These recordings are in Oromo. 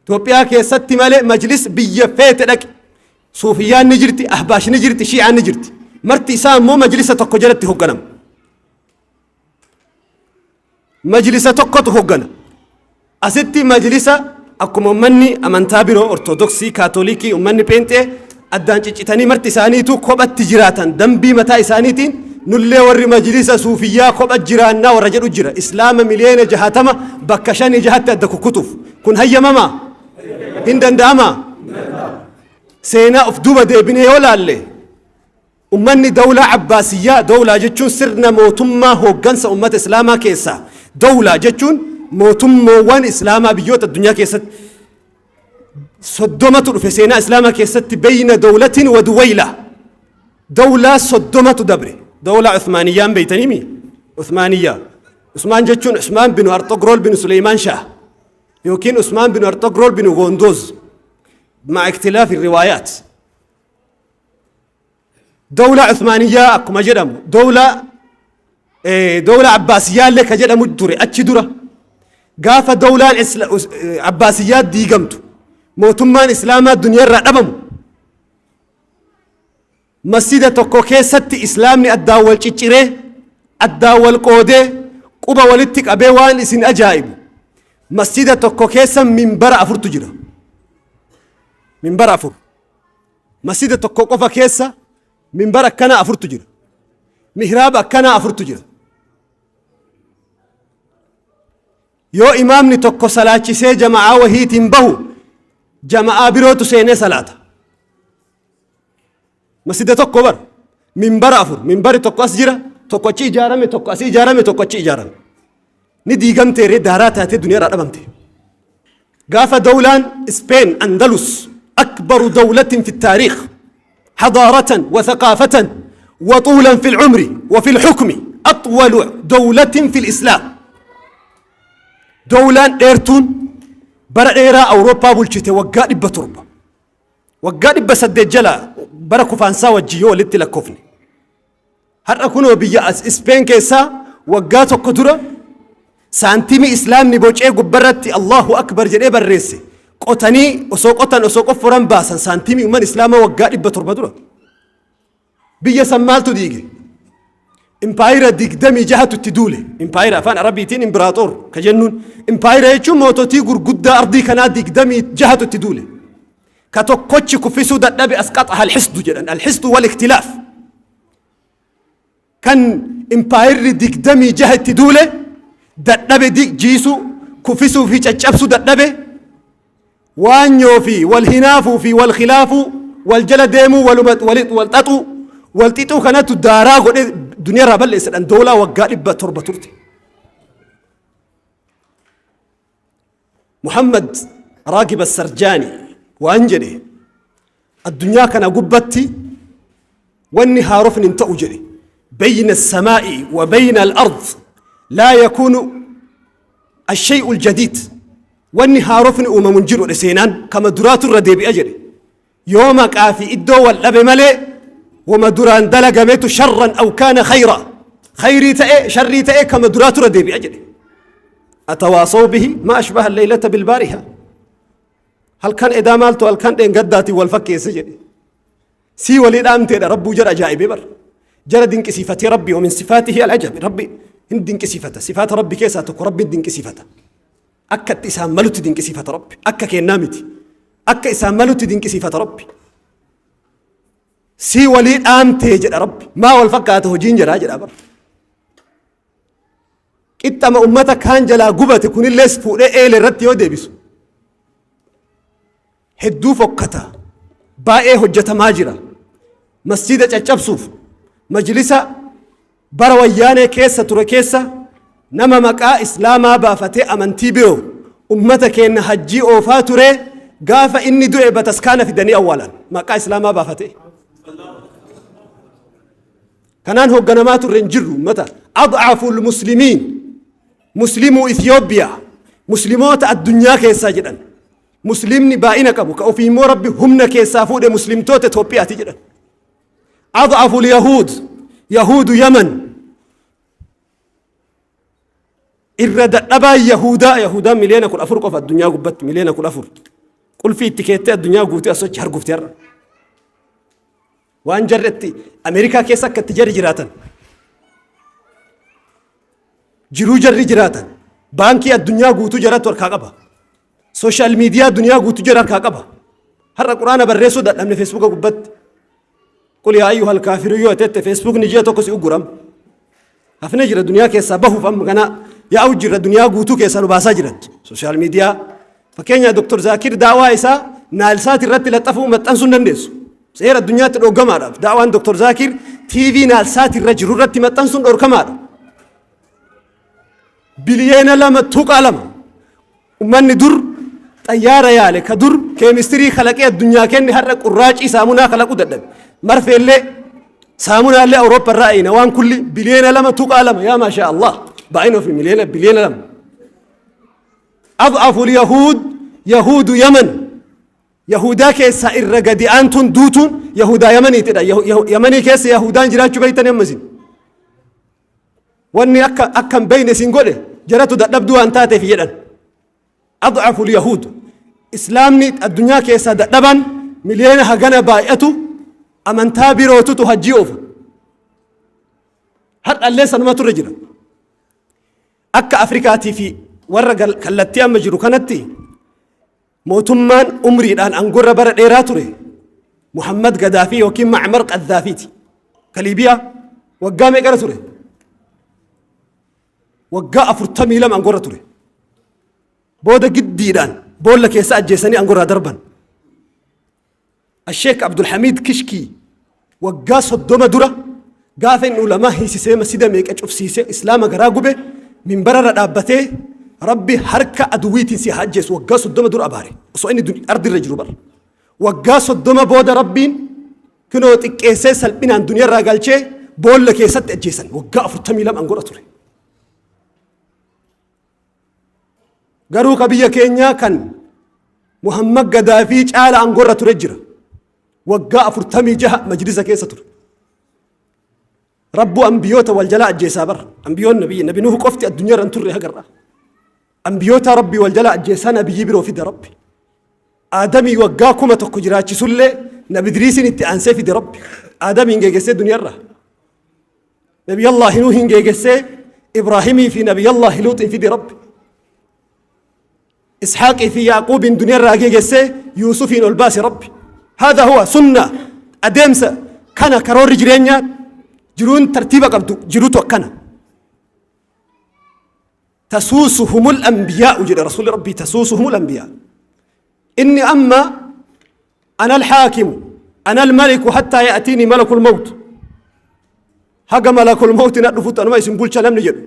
Itoophiyaa keessatti malee majlis biyya feete dhaqi. Suufiyyaan ni jirti, Ahbaash ni jirti, Shi'aan ni jirti. Marti isaa immoo majlisa tokko jalatti hoogganama. Majlisa tokkotu hoggana. Asitti majlisa akkuma ummanni amantaa biroo Ortodoksii, Kaatolikii, ummanni Pheenxee addaan ciccitanii marti isaaniitu kophatti jiraatan dambii mataa isaaniitiin nullee warri majlisa suufiyyaa kopha jiraannaa warra jedhu jira. Islaama miliyoona 60 bakka shanii jahatti adda kukkutuuf. Kun hayyamamaa? Hin danda'amaa? Seenaa of duuba deebinee yoo laalle, ummanni dawlaa Abbaasiyyaa, dawlaa jechuun sirna mootummaa hooggansa ummata Islaamaa keessaa, dawlaa jechuun mootummoowwan Islaamaa biyyoota addunyaa keessatti 30tu dhufe. Seenaa Islaamaa keessatti بين دولة ودويلة dawlaa 30tu dabre. Dawlaa Uthmaaniyyaan beeytaniimi? Uthmaaniyyaa, Usmaan jechuun Usmaan binu Arxogrol binu Suleymaan Shah yookiin Usmaan binu Arxogrol binu Gondoz مع اختلاف الروايات. Dawlaa Uthmaaniyyaa akkuma jedhamu dawlaa Abbaasiyyaa illee ka jedhamu ture. Achi dura gaafa dawlaan Abbaasiyyaa diigamtu, mootummaan Islaamaa duniyaarraa dhabamu, masjida tokko keessatti Islaamni addaan wal cicciree, addaan wal qoodee, quba walitti qabee. Waan isin ajaa'ibu, masjida tokko keessa minbara afurtu jira. Minbara afur. Masjida tokko qofa keessa minbara akkanaa afurtu jira. Mihraaba akkanaa afurtu jira. Yoo imaamni tokko salaachisee jama'aa wahiitiin bahu, jama'aa birootu seenee salaata. Masjida tokko bar minbara afur. Minbari tokko as jira, tokko achi ijaarame, tokko asii ijaarame, tokko achi ijaarame. Ni diigamteeree daaraa taatee duniyaarraa dhabamte. Gaafa dawlaan Speen Andalus, أكبر دولة في التاريخ حضارة وثقافة وطولا في العمر وفي الحكم، أطول دولة في الإسلام، dawlaan dheertuun bara dheeraa Awurooppaa bulchite, waggaa 700, waggaa 800 jala bara kufaansaa wajji yoo walitti lakkoofne. Har'a kunoo biyya as Ispeen keessaa waggaa tokko dura saantimii Islaamni bocee gubbarratti الله أكبر jedhee barreesse qotanii, osoo qotan, osoo qofforan baasan, saantimii umman Islaamaa waggaa 700 dura. Biyya san maaltu diige? Impaayira 26tu itti duule. Impaayira afaan Arabiitiin imbiraaxoor ka jennuun. Impaayira jechuun moototii gurguddaa ardii kanaa 26tu itti duule. Ka tokkochi kuffisuu dadhabe أسقطها الحسد jedhan. الحسد والاختلاف. Kan impaayirri 26 itti duule dadhabe jiisuu, kuffisuu fi caccabsuu dadhabe, waanyoo fi wal hinaafuu fi wal khilaafuu, wal jala deemuu, waluma wal xaxuu, wal xixuu kanatu daaraa godhe duniyaarraa balleessadhan doolaa waggaa 700 turte. Muhammad Raagib Assarjaani waan jedhe, addunyaa kana gubbatti wanni haarofni hin ta'u jedhe. بين السماء وبين الأرض لا يكون الشيء الجديد. Wanni haarofni uumamu hin jiru. Seenaan kama duraatu irra deebi'a jedhe. Yoo maqaa fi iddoo wal dhabe malee, wama duraan dalagametu شرا أو كان خيرا, khayrii ta'e, sharrii ta'e, kama duraatu irra deebi'a jedhe. أتواصوا به ما أشبه الليلة بالبارحة. Halkan edaa maaltu halkan dheengaddaatiin wal fakkeesse jedhe. Sii walii dhaamteedha. Rabbuu jara ajaa'ibee bar jara dinqisiifatee Rabbi. ومن صفاته العجب. Rabbi hin dinqisiifata. Sifaata Rabbi keessaa tokko Rabbi hin dinqisiifata. Akka itti isaan malutti dinqisiifata Rabbi. Akka kennaa miti, akka isaan malutti dinqisiifata Rabbi. Sii walii dhaamtee jedha Rabbi. Maa wal fakkaata hojiin jedhaa jedha bar. Qixxama ummata kaan jalaa gubate kunillees fuudhee eele irratti yoo deebisu hedduu fokkata. Baay'ee hojjetamaa jira masjida caccabsuuf. Majlisa bara Wayyaanee keessa ture keessa nama maqaa Islaamaa baafatee amantii biroo ummata keenya hajjii oofaa ture, gaafa inni du'e bataskaana fidanii awwaalan maqaa Islaamaa baafatee. Kanaan hoogganamaa turre hin jirru. Ummata أضعف المسلمين, muslimuu Itiyoophiyaa, muslimoota addunyaa keessaa jedhan. Muslimni baay'ina qabu ka ofii immoo Rabbi humna keessaa fuudhe muslimtoota Itoophiyaati jedhan. أضعف اليهود, yahuudu Yaman. Irra dadhabaa Yahudaa, Yahudaan 14,000,000 qofa addunyaa gubbatti, 14,000,000. Qulfii itti keettee addunyaa guutuu as sochi hargufte har'a. Waan jarri itti Ameerikaa keessa akka itti jarri jiraatan. Jiruu jarri jiraatan. Baankii addunyaa guutuu jarattu harkaa qaba. Sooshaal miidiyaa duniyaa guutuu jara harkaa qaba. Har'a quraana barreessuu dadhabne feesbuuka gubbatti. Qul yaa ayyuhal kaafiruun yoo tette feesbuukni ji'a tokko si ugguram. Hafne jira duniyaa keessaa bahuuf amma kana yaa'u jirra duniyaa guutuu keessaa nu baasaa jiran. Sooshaal miidiyaa fakkeenya Dr. Zaakir daawaa isaa Naalsaat irratti laxxafuu maxxansuu hin dandeessu. Seera addunyaatti dhooggamaadhaaf daawaan Dr. Zaakir TV Naalsaat irra jiru irratti maxxansuun dhorkamaadha. Biliyeena 2.2 Ummanni dur xayyaara yaale ka dur keemistirii kalaqee addunyaa kenne har'a qurraacii saamunaa kalaquu dadhabe. Marfeellee saamunaallee Awurooppaa irraa eeyna waan kulli biliyeena 2.2 yaa maashaa Allah baay'ina ofii miliyeena biliyeena 2. Ad'afu yahuud yahuudu Yaman Yahudaa keessaa irra gadi aantuun duutuun Yahudaa Yamaniitidha. Yamanii keessa Yahudaan jiraachuu beeytanii amma isin. Wanni akka akka hin beeyne isin godhe jaratu dadhabduu waan taateef jedhan. Ad'afu yahuud. Islaamni addunyaa keessaa dadhaban miliyoona hagana baay'atu amantaa birootutu hajjii oofa. Har'allee sanuma turre jira. Akka Afrikaatii fi warra kallattii amma jiru kanatti mootummaan umriidhaan angorra bara dheeraa ture Muhammad Gadaafii yookiin Ma'amar Qaddaafiiti. Ka Liibiyaa waggaa meeqara ture? Waggaa 42 angorra ture. Booda giddiidhaan boolla keessa ajjeesanii angorraa darban. Asheek Abdulhamiid Kishkii waggaa 30 dura gaafa inni ulamaa hiisisee masjida meeqa cufsiisee islaama garaa gube minbararra dhaabbatee Rabbi harka aduwiitiin si haa ajjeesu waggaa 30 dura abaare osoo inni ardirra jiru bar. Waggaa 30 booda Rabbiin kinoo xiqqeessee salphinaan duniyarraa galchee boolla keessatti ajjeesan waggaa 42 angorra ture. Garuu ka biyya keenyaa kan Muhammad Gadaafii caala aangorra ture jira. Waggaa 46 majlisa keessa ture. Rabbuu ambiyoota wal jalaa ajjeesaa bara. Ambiyoon nabiyyi nabi Nuhu qofti addunyaa irra hin turre hagarra. Ambiyoota Rabbii wal jalaa ajjeesaa nabiyyii biroo fida Rabbi. Aadamii waggaa 1000 jiraachisullee nabi Idriisiin itti aansee fide Rabbi. Aadamiin geegessee duniyaarraa. Nabiyallaahi Nuuhin geegessee Ibraahimii fi Nabiyallaahi Luuxin fide Rabbi. Ishaaqii fi Yaaquubin duniyarraa geegessee Yuusufiin ol baase Rabbi. Haadha huwa sunna adeemsa kana karoorri jireenyaa jiruun tartiiba qabdu jirutu akkana. Tasuusuhumul anbiyaa'u jedhe Rasuulli Rabbii tasuusuhumul anbiyaa. Inni amma ana alhaakimu ana almaliku hattaa ya'tiini malakul mawt. Haga malakul mawti na dhufutti anuma isin bulcha namni jedhu.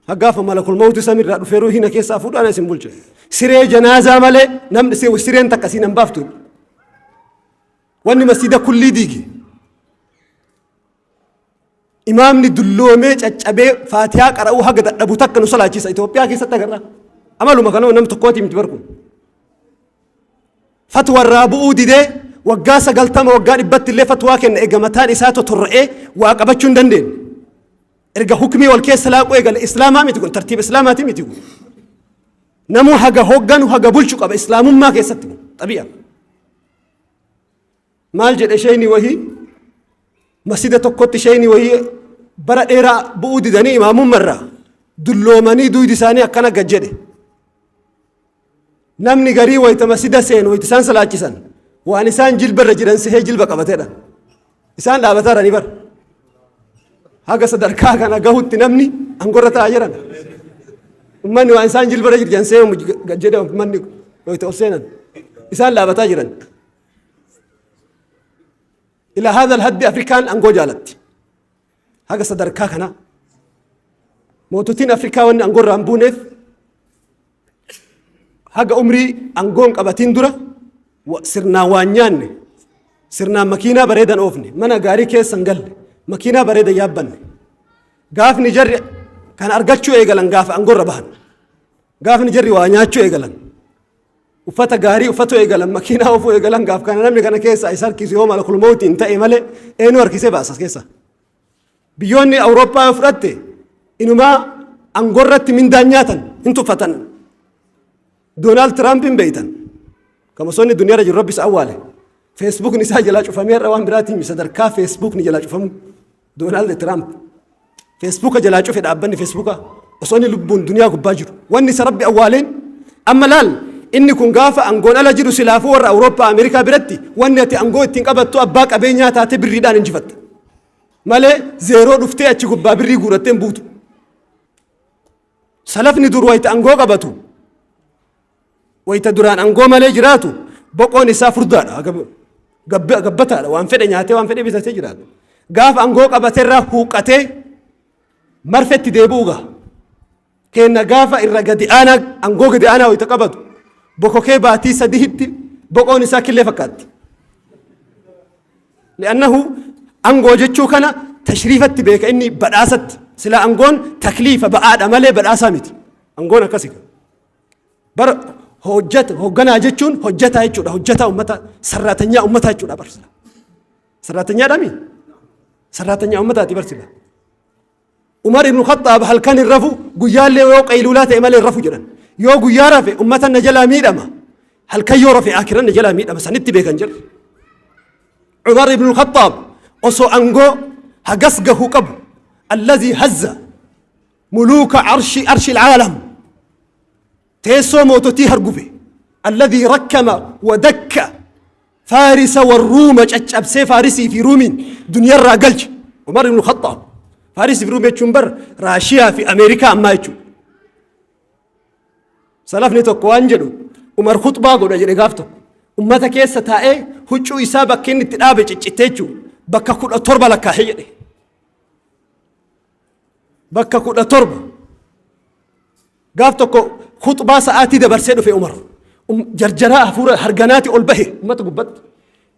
Hagaafa malakul mawti samirraa dhufee ruuhii na keessaa fuudhu ana isin bulcha. Siree janaazaa malee namni sireen takka siin hin baaftu. Wanni masjida kullii diige. Imaamni dulloomee caccabee faatihaa qara'uu haga dadhabu takka nu salaachisa Itoophiyaa keessatti agarra. Amaluma kanuma nam tokkooti miti barku. Fatwa irraa bu'uu didee waggaa 90 waggaa dhibbatti illee fatwaa kenna eega mataan isaa totorra'ee waa qabachuu hin dandeenye. Erga hukmii wal keessa laaquu eegale islaamaa miti kun tartiiba islaamaati miti kun. Namuu haga hoogganu haga bulchu qaba islaamummaa keessatti kun xabi'a. Maal jedhe sheeyni wahii masjida tokkotti sheeyni wahii bara dheeraa bu'uu didanii imaamummarraa dulloomanii duydi isaanii akkana gad jedhe. Namni garii wayita masjida seenu wayita isaan salaachisan waan isaan jilba irra jiran sehee jilba qabateedha. Isaan dhaabataaranii bara. Haga sadarkaa kana gahutti namni angorra taa'aa jiran. Ummanni waan isaan jilba irra jiran sehee gad jedhe ummanni wayita ol seenan. Isaan dhaabataa jiran. Ila haadha alhaddi Afrikaan angoo jaalatti. Haga sadarkaa kana moototiin Afrikaa wanni angoo irraa hin buuneef haga umrii angoon qabatiin dura sirnaan waan nyaanne sirnaan makiinaa bareedan oofne mana gaarii keessa hin galle makiinaa bareeda yaabbanne gaafni jarri kan argachuu eegalan gaafa angorra bahan gaafni jarri waa nyaachuu eegalan uffata gaarii uffatuu eegalan makiinaa oofuu eegalan gaaf kana namni kana keessa isa harkisu yoo malakul mawtiin ta'e malee eenyu harkisee baasa as keessa. Biyyoonni Awurooppaa yoo fudhatte inumaa angorratti mindaan nyaatan hin tuffatan. Doonaald Tiraamp hin beeytan. Kan osoo inni duniyaarra jiru Rabbi isa awwaale. Feesbuukni isaa jalaa cufamee har'a waan biraatiin sadarkaa feesbuukni jalaa cufamu. Doonaald Tiraamp. Feesbuuka jalaa cufe dhaabbanni feesbuukaa osoo inni lubbuun duniyaa gubbaa jiru. Wanni isa Rabbi awwaaleen amma laal inni kun gaafa angoon ala jiru silaafuu warra Awurooppaa Ameerikaa biratti wanni ati angoo ittiin qabattu abbaa qabeenyaa taatee birriidhaan injifatta. Malee zeeroo dhuftee achi gubbaa birrii guurattee hin buutu. Salafni dur wayita angoo qabatu wayita duraan angoo malee jiraatu boqoon isaa furdaadha gabbataadha waan fedhe nyaatee waan fedhe bitatee jiraata. Gaafa angoo qabaterraa huuqqatee marfetti deebi'u gaha. Keenna gaafa irra gadi aanaa angoo gadi aanaa wayita qabatu bokokee baatii sadihitti boqoon isaa killee fakkaatti. Li'annahu angoo jechuu kana tashriifatti beeka inni badhaasatti. Sila angoon takliifa ba'aadha malee badhaasaa miti. Angoon akkasi. Bara hojjata hoogganaa jechuun hojjataa jechuudha. Hojjataa ummata sarraatanyaa ummataa jechuudha bar sila. Sarraatanyaadhaami? Sarraatanyaa ummataati bar sila. Umar ibn Khaxxaab halkan hin rafu guyyaallee yoo qayluulaa ta'e malee hin rafu jedhan. Yoo guyyaa rafe ummata na jalaa miidhama. Halkan yoo rafe akiran na jalaa miidhama sanitti beekan jedhu. Umar ibn Khaxxaab osoo angoo hagas gahu qabu allazii hazza muluuka arshi arshi alcaalam teessoo moototii hargufe alladhii rakkama wadakka faarisa warruuma caccabsee faarisii fi ruumiin duniyarraa galche Umar ibn Khaxxaab faarisii fi ruum jechuun bar Raashiyaa fi Ameerikaa ammaa jechuudha. Salafni tokko waan jedhu Umar khuxbaa godha jedhe gaaf tokko ummata keessa taa'ee huccuu isaa bakka inni itti dhaabe ciccittee jechuudha bakka 17 lakkaa'ee jedhe. Bakka 17 gaaf tokko khuxbaa sa'aatii dabarsee dhufe Umar. Jarjaraa hafuura harganaati ol bahe ummata gubbatti.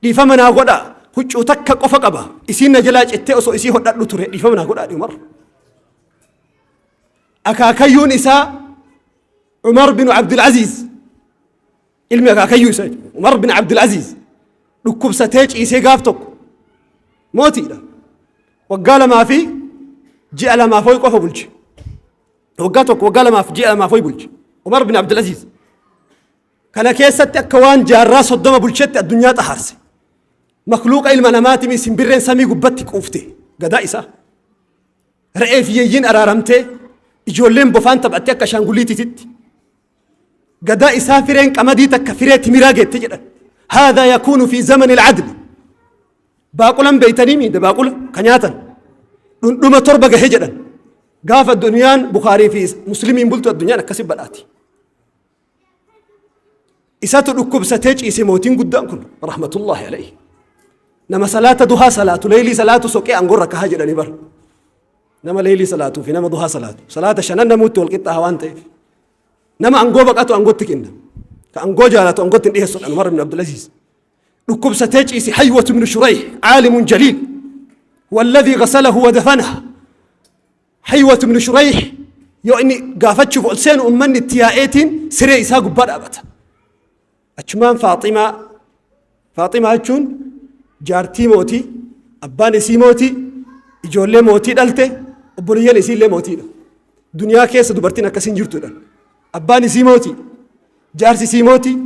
Dhiifama naa godhaa huccuu takka qofa qaba isiin na jalaa cittee osoo isii hodhadhu ture dhiifama naa godhaa Umar. Akaakayyuun isaa Umar bin Abdul Aziz ilmi akaakayyuu isaa Umar bin Abdul Aziz dhukkubsatee ciisee gaaf tokko mootiidha. Waggaa 2 fi ji'a 2 hoy qofa bulche. Waggaa tokko waggaa 2 fi ji'a 2 hoy bulche. Umar bin Abdul Aziz. Kana keessatti akka waan jaarraa 30 bulchetti addunyaa xahaarse. Makluuqa ilma namaatiin simbirreen samii gubbatti quufte gadaa isaa. Re'ee fi yeeyyiin araaramtee ijoolleen bofaan taphattee akka ashaanguliitiitti. Gadaa isaa fireen qamadii takka firee timiraa geette jedhan. Haadhaa yakuunu fi zamani al-adli. Baaqulan beeytanii miidha baaqula ka nyaatan. Dhundhuma 7 gahe jedhan. Gaafa duniyaan Bukaarii fi Muslimiin bultu addunyaan akkasi badhaati. Isatu dhukkubsatee ciise mootiin guddaan kun rahmatullahi alayhi. Nama salaata duhaa salaatu leeylii salaatu soqee angorra kahaa jedhanii bara. Nama leeylii salaatuu fi nama duhaa salaatu. Salaata shanan namuutti wal qixxaaha waan ta'eef. Nama angoo baqatu angootti kenna. Ka angoo jaalatu angootti hin dhiyeessu Umar ibn Abdulaziz. Dhukkubsatee ciise Haywatu ibn Shurayh caalimun jaliil. Walladhii ghasalahu wa dafanahu. Haywatu ibn Shurayh yoo inni gaafachuuf ol seenu ummanni itti yaa'eetiin siree isaa gubbaa dhaabata. Achumaan Faaximaa Faaximaa jechuun jaartii mootii abbaan isii mootii ijoollee mootii dhalte obboleeyyan isii illee mootiidha. Duniyaa keessa dubartiin akkasiin jirtudha. Abbaan isii mootii jaarsi isii mootii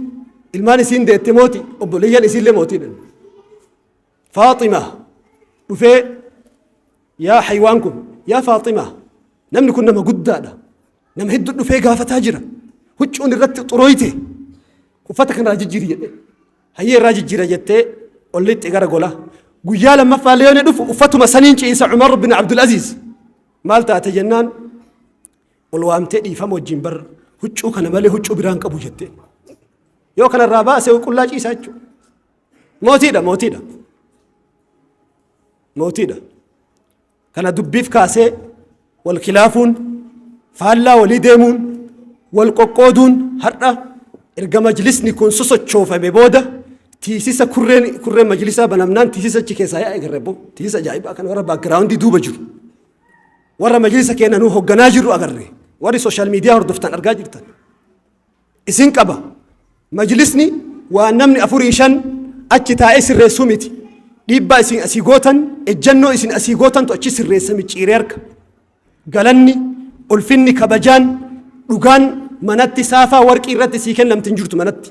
ilmaan isiin deette mootii obboleeyyan isii illee mootiidha. Faaximaa dhufee yaa haywaan kun yaa Faaximaa namni kun nama guddaadha. Nama hedduu dhufee gaafataa jira. Huccuun irratti xurooyte uffata kanarraa jijjiiri jedhee. Hayyee irraa jijjiira jettee ol lixxe gara golaa. Guyyaa lammaffaa illee yoo dhufu uffatuma saniin ciisa Umar bin Abdul Aziz. Maal taate jennaan ol waamtee dhiifama wajjin bar huccuu kana malee huccuu biraan qabu jettee. Yoo kanarraa baase qullaa ciisa jechuudha. Mootiidha mootiidha. Mootiidha. Kana dubbiif kaasee wal khilaafuun, faallaa walii deemuun, wal qoqqooduun har'a erga majlisni kun sosochoofame booda tiisisa kurreen kurreen majlisaa banamnaan tiisisa achi keessaa yaa'e agarre boo tiisisa ajaa'ibaa kan warra baakgiraawundii duuba jiru warra majlisa keenya nuu hogganaa jiru agarre warri sooshaal miidiyaa hordoftan argaa jirtan. Isin qaba. Majlisni waan namni afurii shan achi taa'ee sirreessuu miti. Dhiibbaa isin asii gootan, ejjannoo isin asii gootantu achi sirreessa micciiree harka. Galanni, ulfinni, kabajaan, dhugaan manatti saafaa warqii irratti sii kennamti hin jirtu manatti.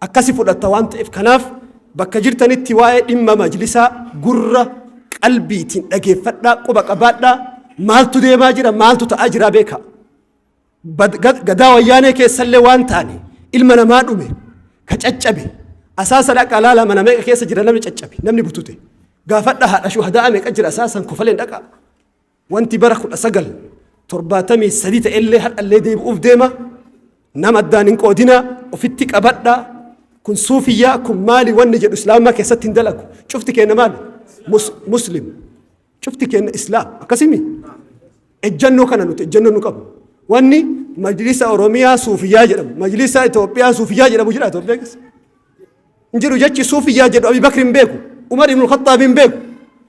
Akkasi fudhatta waan ta'eef, kanaaf bakka jirtanitti waa'ee dhimma majlisaa gurra qalbiitiin dhageeffadhaa, quba qabaadhaa. Maaltu deemaa jira, maaltu ta'aa jira beekaa. Gadaa Wayyaanee keessallee waan taane, ilma namaa dhume ka caccabe, Asaasa dhaqa laala, mana meeqa keessa jira namni caccabe, namni butute. Gaafadha, haadha shuhadaa meeqa jira Asaasan? Kofaleen dhaqa. Wanti bara 1973 ta'ellee har'allee deebi'uuf deema. Nama addaan hin qoodina, ofitti qabadha. Kun suufiyyaa, kun maali wanni jedhu Islaamaa keessatti hin dalagu. Cufti keenya maali? Muslim. Cufti keenya Islaam. Akkasimi ejjannoo kana nuti ejjannoo nu qabu. Wanni Majlisa Oromiyaa Suufiyyaa jedhamu, Majlisa Itoophiyaa Suufiyyaa jedhamu jira Itoophiyaa keessa hin jiru. Jechi suufiyyaa jedhu Abi Bakri hin beeku, Umar ibn Khattaab hin beeku,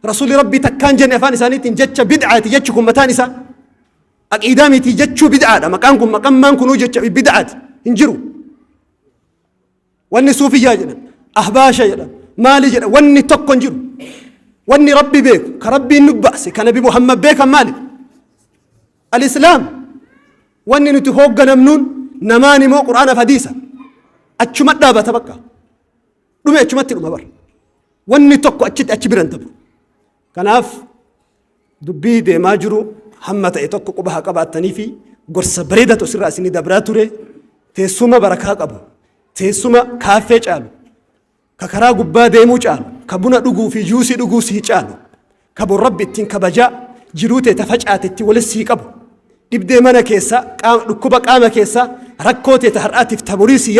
Rasuulli Rabbii takkaan jenne afaan isaaniitiin. Jecha bid'aati jechi kun mataan isaa. Aqiidaa miti, jechuu bid'aadha. Maqaan kun, maqammaan kunuu jecha bid'aati, hin jiru. Wanni suufiyyaa jedhan, ahbaasha jedhan, maali jedhan, wanni tokko hin jiru. Wanni Rabbi beeku, ka Rabbiin nu baase, ka Nabi Muhammad beekan maali? Al-Islaam. Wanni nuti hoogganamnuun namaan immoo Qur'aanaaf hadiisa. Achuma dhaabata, bakka dhume, achumatti dhuma bara. Wanni tokko achitti achi biran dabru. Kanaaf dubbii deemaa jiru hamma ta'e tokko quba haa qabaattanii fi gorsa bareedatu asirraa isinii dabraa ture. Teessuma barakaa qabu, teessuma kaaffee caalu, ka karaa gubbaa deemuu caalu, ka buna dhuguu fi juusii dhuguu sii caalu, ka bor Rabbi ittiin kabajaa jiruu tee tafacaate itti walis sii qabu, dhibdee mana keessa, dhukkuba qaama keessa, rakkoo tee ta har'aatiif taborii sii